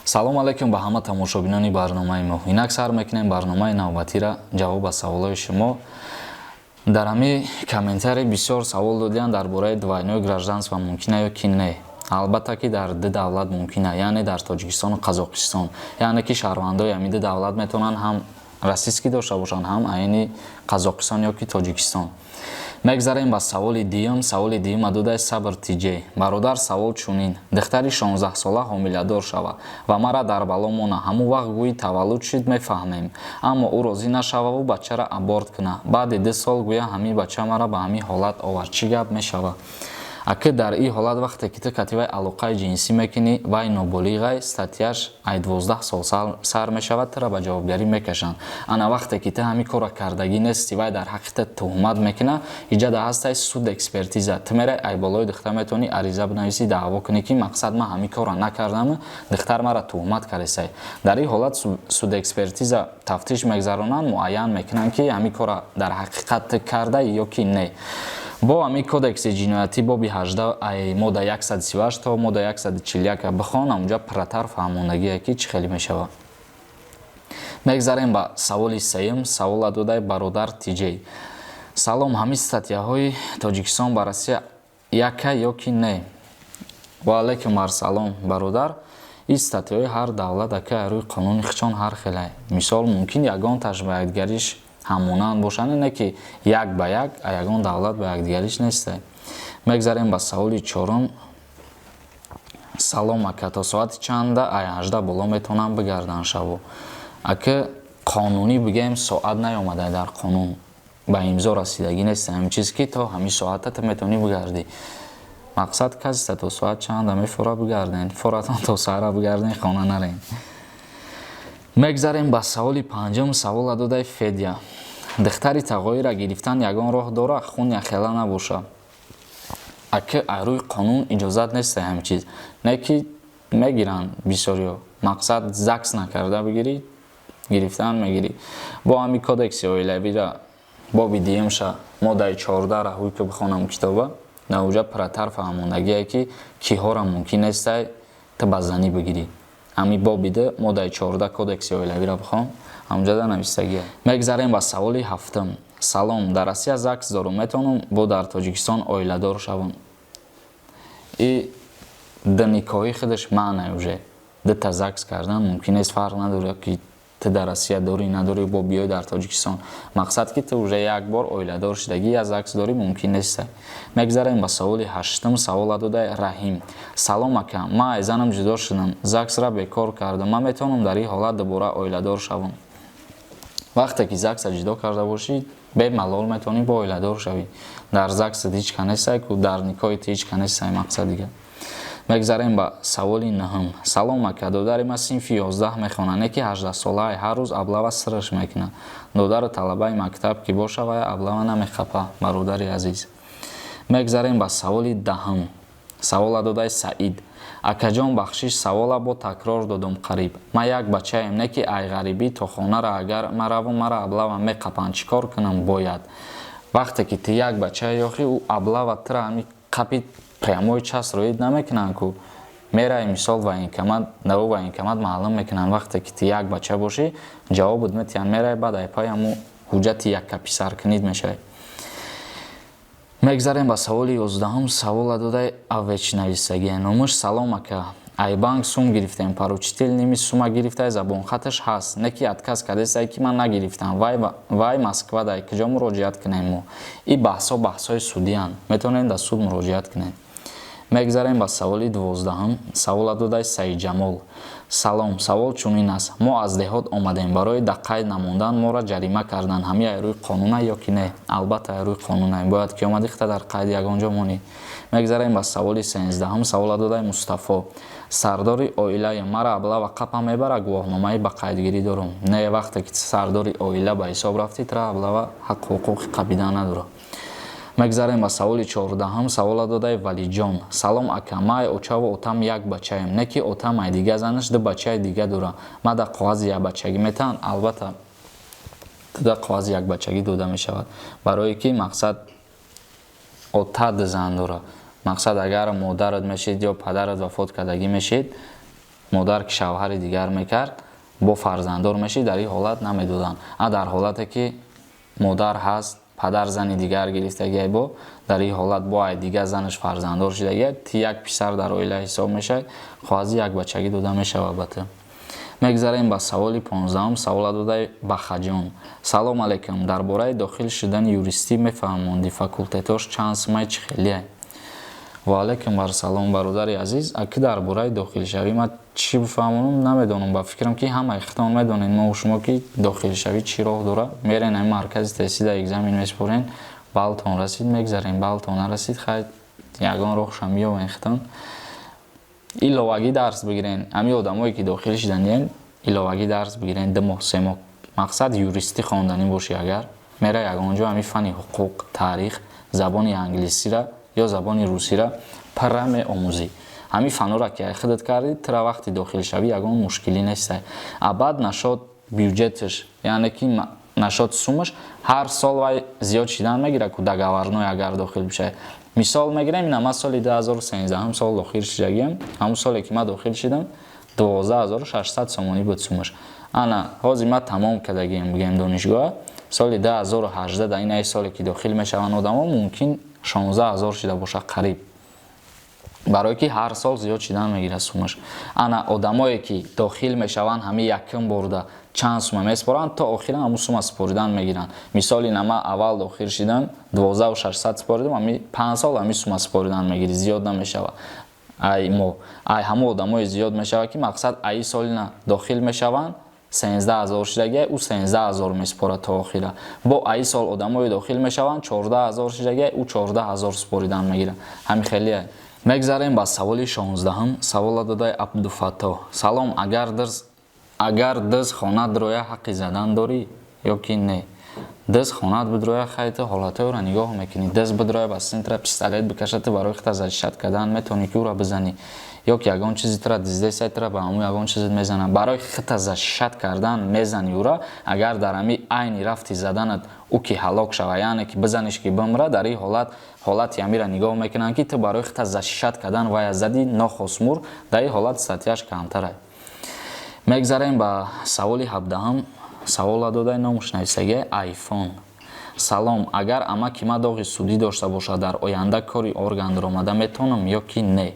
Салом алейкум ба ҳама тамошобинони барномаи мо. Инак сар мекунем барномаи навбатира, ҷавоб ба саволҳои шумо. Дар ҳами комментарий бисёр савол додиянд дар бораи двойное гражданство мумкина ё ки не. Албатта, ки дар ду давлат мумкина, яъне дар Тоҷикистону Қазоқистон, яъне ки шаҳрвандои ҳами ду давлат метавонанд ҳам российский дошта бошанд, ҳам айни Қазоқистон ё ки Тоҷикистон. Мегзарем ба саволи дуюм. Саволи дуюма додаи Сабр Тиҷей. Бародар, савол чунин: духтари 16-сола ҳомиладор шава ва мара дар бало мона. Ҳамун вақт гӯи таваллуд шуд, мефаҳмем, аммо ӯ розӣ нашававу бачаро аборт куна. Баъди 2 сол гӯя ҳамин бача мара ба ҳамин ҳолат овард, чӣ гап мешавад? Аки, дар ин ҳолат, вақте ки ту кати вай алоқаи ҷинсӣ мекунӣ, вай ноболиғай, статьяш ай 12 сол сар мешавад, тура ба ҷавобгарӣ мекашанд. Ана вақте ки ту ҳамин корро кардагӣ нести, вай дар ҳаққи ту туҳмат мекуна, иҷада ҳастай суд экспертиза. Ту мерай, ай болои духтар метавонӣ ариза бинависӣ, даъво кунӣ, ки мақсад ман ҳамин корро накардам, духтар мара туҳмат кардесай. Дар ин ҳолат суд экспертиза тафтиш мегзаронанд, муайян мекунанд, ки ҳамин корро дар ҳақиқат ту карда ё ки не. Бо ҳамин Кодекси ҷиноятӣ, боби 18, ай модда 138 то модда 141 бихон, ҳамунҷа пурратар фаҳмондагие, ки чӣ хеле мешавад. Мегзарем ба саволи сеюм. Савола додаи бародар Тиҷей. Салом, ҳамин статьяҳои Тоҷикистон ба Россия яка ё ки не? Ва алайкум ассалом, бародар. Ин статьяҳои ҳар давлат, ака, рӯи қонуни хичон ҳар хелай. Мисол, мумкин ягонташ ба якдигариш ҳамонанд бошанд, не ки як ба як ягон давлат ба якдигариш нестай. Мегзарем ба саволи чорум. Салом, ака, то соати чанда ай 18 боло метавонам бигардам шаву? Ака, қонунӣ бигӯем, соат наёмада, дар қонун ба имзо расидагӣ нест ҳамин чиз, ки то ҳамин соата ту метавонӣ бигардӣ. Мақсад, касеста то соат чанда мефора, бигарден, форатон то саҳра бигарден, хона нарен. Мегзарем ба саволи панҷум. Савола додаи Федя. Духтари тағоиро гирифтан ягон роҳ дора, хун яхела набоша? Ака, рӯи қонун иҷозат нест ҳамин чиз, не ки мегиранд бисёриё. Мақсад, ЗАГС накарда бигирӣ, гирифтан мегирӣ. Бо ҳамин Кодекси оилавира, боби дуюмша, моддаи 14 ҳуй ки бихонам китоба, дар уҷа пурратар фаҳмондагие, ки киҳора мумкин нестай ту ба занӣ бигирӣ. Ҳамин боби ду, моддаи 14 Кодекси оилавиро бихон, ҳамҷода навистагие. Мегзарем ба саволи ҳафтум. Салом, дар Россия ЗАГС дорум, метавонам бо дар Тоҷикистон оиладор шавам? И дникоҳи худаш маънай, уже дута ЗАГС кардан мумкин нест. Фарқ надорад, ки ту дар Россия дорӣ, надорӣ, бо биёй дар Тоҷикистон. Мақсад, ки ту уже як бор оиладор шудагӣ, я ЗАГС дорӣ, мумкин нест. Мегзарем ба саволи ҳаштум. Савола додаи Раҳим. Салом, ака, ман аз занам ҷудо шудам, ЗАГСра бекор кардам, ман метавонам дар ин ҳолат дубора оиладор шавам? Вақте ки ЗАГСа ҷудо карда бошӣ, бемалол метавонӣ бо оиладор шавӣ. Дар ЗАГСат ҳеҷ ка нестай ку, дар никоҳи ту ҳеҷ ка нестай, мақсад дига. Мегзарем ба саволи нӯҳум. Салом, ака, додари ман синфи 11 мехонад, не ки 18-солаи, ҳар рӯз облава сираш мекунад. Додару талабаи мактаб ки боша, вай облава намехапа, бародари азиз. Мегзарем ба саволи 10-ум. Савола додаи Саид. Акаҷон, бахшиш, савола бо такрор додум қариб. Ман як бачаем, не ки ай ғарибӣ то хонара агар мараву, мара облава меқапанд, чӣ кор кунам бояд? Вақте ки ту як бачаи ёхи, ӯ облава тура ҳами қапи прямой час роид намекунанд ку. Мераи, мисол, военкомат, наво военкомат маълум мекунанд. Вақте ки ту як бача бошӣ, ҷавобут метиҳанд, мераи, баъд ай пай ҳаму ҳуҷҷати яккаписаркунид мешавӣ. Мегзарем ба саволи 11-ум. Савола додаи Авеч нависагия номуш. Салом, ака, ай банк сум гирифтем, поручитель ними сума гирифтай, забонхаташ ҳаст, не ки отказ кардесай, ки ман нагирифтам, вай Москвадай, куҷо муроҷиат кунем мо? И баҳсҳо баҳсҳои судиянд, метавонем дар суд муроҷиат кунем. Мегзарем ба саволи 12-ум. Савола додаи Саидҷамол. Салом, савол чунин аст: мо аз деҳот омадем, барои да қайд намондан моро ҷарима карданд, ҳамин ай рӯи қонуна ё ки не? Албатта, ай рӯи қонуна. Бояд ки омадӣ, хита дар қайди ягон ҷо монӣ. Мегзарем ба саволи 13-ум. Савола додаи Мустафо. Сардори оилаям, мара облава қапа мебара, гувоҳномаи ба қайдгирӣ дорум. Не, вақте ки сардори оила ба ҳисоб рафтӣ, тра облава ҳаққу ҳуқуқи қапидан надорад. Мегзарем ба саволи 14-ум. Савола додаи Валиҷон. Салом, ака, ман очаву отам як бачаем, не ки отам ай дига занаш ду бачаи дига дора, ма дар коғази якбачагӣ метавон? Албатта, дар коғази якбачагӣ дода мешавад, барое ки мақсад, ота ду зан дора. Мақсад, агар модарат мешид ё падарат вафот кардагӣ мешид. Модар ки шавҳари дигар мекард, бо фарзанддор мешид, дар ин ҳолат намедоданд. А дар ҳолате ки модар ҳаст, падар зани дигар гирифтагиай, бо дар ин ҳолат бо ай дигар занаш фарзанддор шудагиай, ти як писар дар оила ҳисоб мешавад, хоҳази як бачагӣ дода мешавад ба ту. Мегзарем ба саволи 15-ум. Савола додаи Бахаҷон. Салом алейкум, дар бораи дохил шудани юристӣ мефаҳмондӣ, факултетош чанд сумай, чӣ хелияй? Ва алейкум вассалом, бародари азиз. Аки, дар бораи дохилшавӣ ман чӣ бифаҳмонам, намедонам. Ба фикрам, ки ҳамаи худтон медонед, мо шумо, ки дохилшавӣ чӣ роҳ дора. Мерен ҳами маркази тестида, экзамен месупорен, баллтон расид, мегзарен, баллтон нарасид, хай, ягон роҳшам меёбен худтон. Иловагӣ дарс бигирен. Ҳами одамое ки дохил шиданиен, иловагӣ дарс бигирен, 2 моҳ, 3 моҳ. Мақсад юристӣ хонданӣ бошӣ агар, мера ягон ҷо ҳами фанни ҳуқуқ, таърих, забони англисира ё забони русира пурра меомӯзӣ. Ҳамин фанҳоро ки худат кардӣ, тура вақти дохилшавӣ ягон мушкилӣ нестай. А баъд нашод бюҷетш, яъне ки нашод сумаш ҳар сол вай зиёд шидан мегирад ку, договорной агар дохил бишавӣ. Мисол мегирем, ина ман соли 2013 сол дохил шидагиам. Ҳамун соле ки ман дохил шидам, 12 600 сомонӣ буд сумаш. Ана ҳозир ман тамом кардагиам, бигем, донишгоҳа соли 2018. Дар ин ай соле ки дохил мешаванд одамо, мумкин 16 000 шида бошад қариб, барое ки ҳар сол зиёд шидан мегирад сумаш. Ана одамое ки дохил мешаванд, ҳамин якум борда чанд сума месупоранд, то охира ҳамун сума супоридан мегиранд. Мисол, ина ман аввал дохил шидам, 12 600 супоридам, ҳами 5 сол ҳамин сума супоридан мегирӣ, зиёд намешавад. Ай мо ай ҳамун одамое зиёд мешавад, ки мақсад аи солина дохил мешаванд, 13 000 шидагия, ӯ 13 000 месупорад то охира. Бо аи сол одамое дохил мешаванд, 14 000 шидагия, ӯ 14 000 супоридан мегирад. Ҳамин хелия. Мегзарем ба саволи 16-ум. Савола додаи Абдуфаттоҳ. Салом, агар дыз хона дироя, ҳаққи задан дорӣ ё ки не? Дыз хонат бидроя, хай, ту ҳолатҳоеро нигоҳ мекунӣ. Дыз бидроя, ба сини тура пистолет бикашад, ту барои хута защищать кардан метавонӣ, ки ӯро бизанӣ, ё ки ягон чизи тура диздесай, тура ба ҳамун ягон чизет мезанад, барои хута защищать кардан мезанӣ ӯра. Агар дар ҳами айни рафти заданат ӯ ки ҳалок шава, яъне ки бизаниш, ки бимра, дар ин ҳолат ҳолати ҳамира нигоҳ мекунанд, ки ту барои хута защищать кардан вая задӣ, нохост мур, дар ин ҳолат статьяш камтарай. Мегзарем ба саволи 17-ум. Савола додаи номуш нависагия Айфон. Салом, агар амаки ман доғи судӣ дошта бошад, дар оянда кори орган даромада метавонам ё ки не?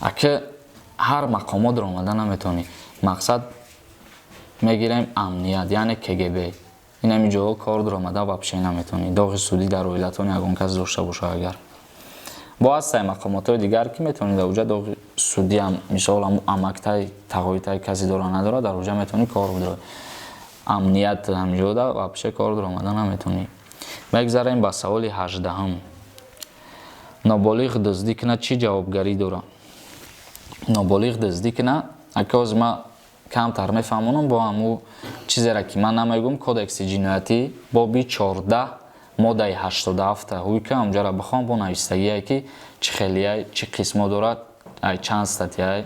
Ака, ҳар мақомот даромада наметавонӣ. Мақсад мегирем амният, яъне КГБ, ин ҳами ҷоҳо кор даромада вообще наметавонӣ, доғи судӣ дар оилатон ягон кас дошта бошад агар. Бо ҳастай мақомотҳои дигар, ки метавонӣ дар уҷа доғи судиам, мисол, ҳамун амактай, тағоитай касе дора, надора, дар уҷа метавонӣ кор бидорӣ. Амният ҳамҷода вообще кор даромада наметавонӣ. Мегзарем ба саволи 18-ум. Ноболиғ дуздӣ кунад, чӣ ҷавобгарӣ дорад? Ноболиғ дуздӣ кунад, ака, ҳозир ман камтар мефаҳмонам бо ҳамун чизеро, ки ман намегӯм. Кодекси ҷиноятӣ, боби 14, моддаи 87-а ҳуйка, ҳамҷара бихон, бо навистагие, ки чӣ хелияй, чӣ қисмо дорад, ай чанд статьяй,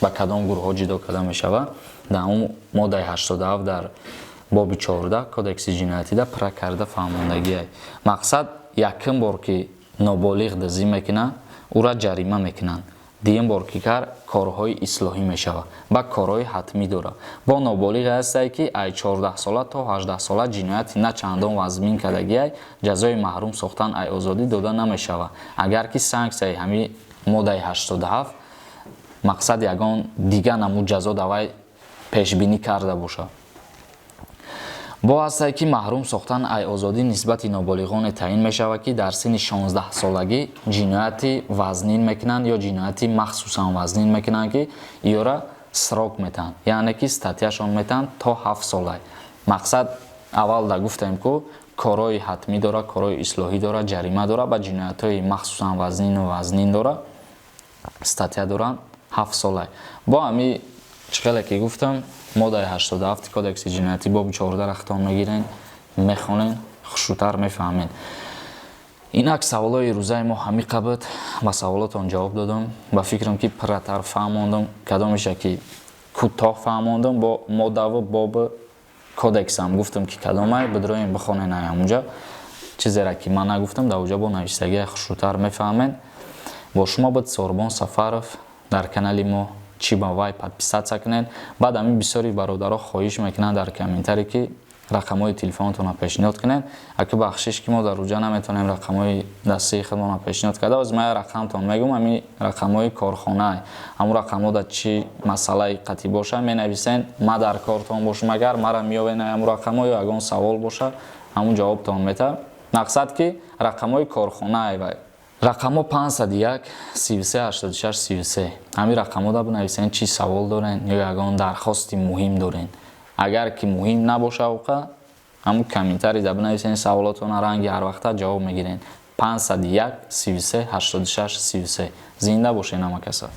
ба кадом гурӯҳҳо ҷудо карда мешавад. Дар ҳамун моддаи 87 дар боби 14 кодекси ҷиноятида пурра карда фаҳмондагиай. Мақсад, якум бор ки ноболиғ дуздӣ мекунад, ӯра ҷарима мекунанд. Дуюм бор ки кар, корҳои ислоҳӣ мешавад, ба корҳои ҳатмӣ дорад. Бо ноболиғе ҳастае, ки ай 14-сола то 18-сола ҷинояти на чандон вазмин кардагиай, ҷазои маҳрум сохтан ай озодӣ дода намешавад, агар ки санксияи ҳамин моддаи 87, мақсад, ягон дига намуд ҷазо давай пешбинӣ карда бошад. Бо ҳастае, ки маҳрум сохтан ай озодӣ нисбати ноболиғоне таъин мешавад, ки дар синни 16-солагӣ ҷинояти вазнин мекунанд ё ҷинояти махсусан вазнин мекунанд, ки иёра срок метаҳанд, яъне ки статьяшон метаҳанд то 7 солай. Мақсад, аввал да гуфтем ку, корҳои ҳатмӣ дорад, корҳои ислоҳӣ дорад, ҷарима дорад, ба ҷиноятҳои махсусан вазнину вазнин дорад, статья доранд 7 солай. Бо ҳами чӣ хеле ки гуфтам, моддаи 87 кодекси ҷиноятӣ, боби 14 рахтон мегирен, мехонен, хушрӯтар мефаҳмед. Инак, саволҳои рӯзаи мо ҳамиқа буд. Ба саволотон ҷавоб додам. Ба фикрам, ки пурратар фаҳмондам. Кадомеша ки кӯтоҳ фаҳмондам, бо моддаву боби кодексам гуфтам, ки кадомай, бидроем, бихонен ай ҳамунҷа. Чизере ки ман нагуфтам, дар уҷа бо навиштагия хушрӯтар мефаҳмед. Бо шумо буд Сорбон Сафаров дар канали мо. Чӣ ба вай подписаться кунед. Баъд ҳамин бисёри бародаро хоҳиш мекунанд дар комментарий, ки рақамҳои телефонатонро пешниҳод кунед. Аки, бахшиш, ки мо дар уҷа наметавонем рақамҳои дастии худмонро пешниҳод карда. Оз ман рақамтон мегӯм, ҳамин рақамҳои корхона. Ҳамун рақамҳо дар чӣ масъалаи қатъӣ боша, менависен. Ма дар кортон бошам, агар мара меёвен, ҳамун рақамҳо ё ягон савол боша, ҳамун ҷавобтон мета. Мақсад, ки рақамҳои корхона вай рақамҳо 501 33 86 33. Ҳамин рақамҳо бинависен, чӣ савол дорен ё ягон дархости муҳим дорен. Агар ки муҳим набоша оқа, ҳамун комментарийда бинависен саволотона, ранги ҳар вақта ҷавоб мегирен. 501 33 86 33. Зинда бошен, ҳама каса.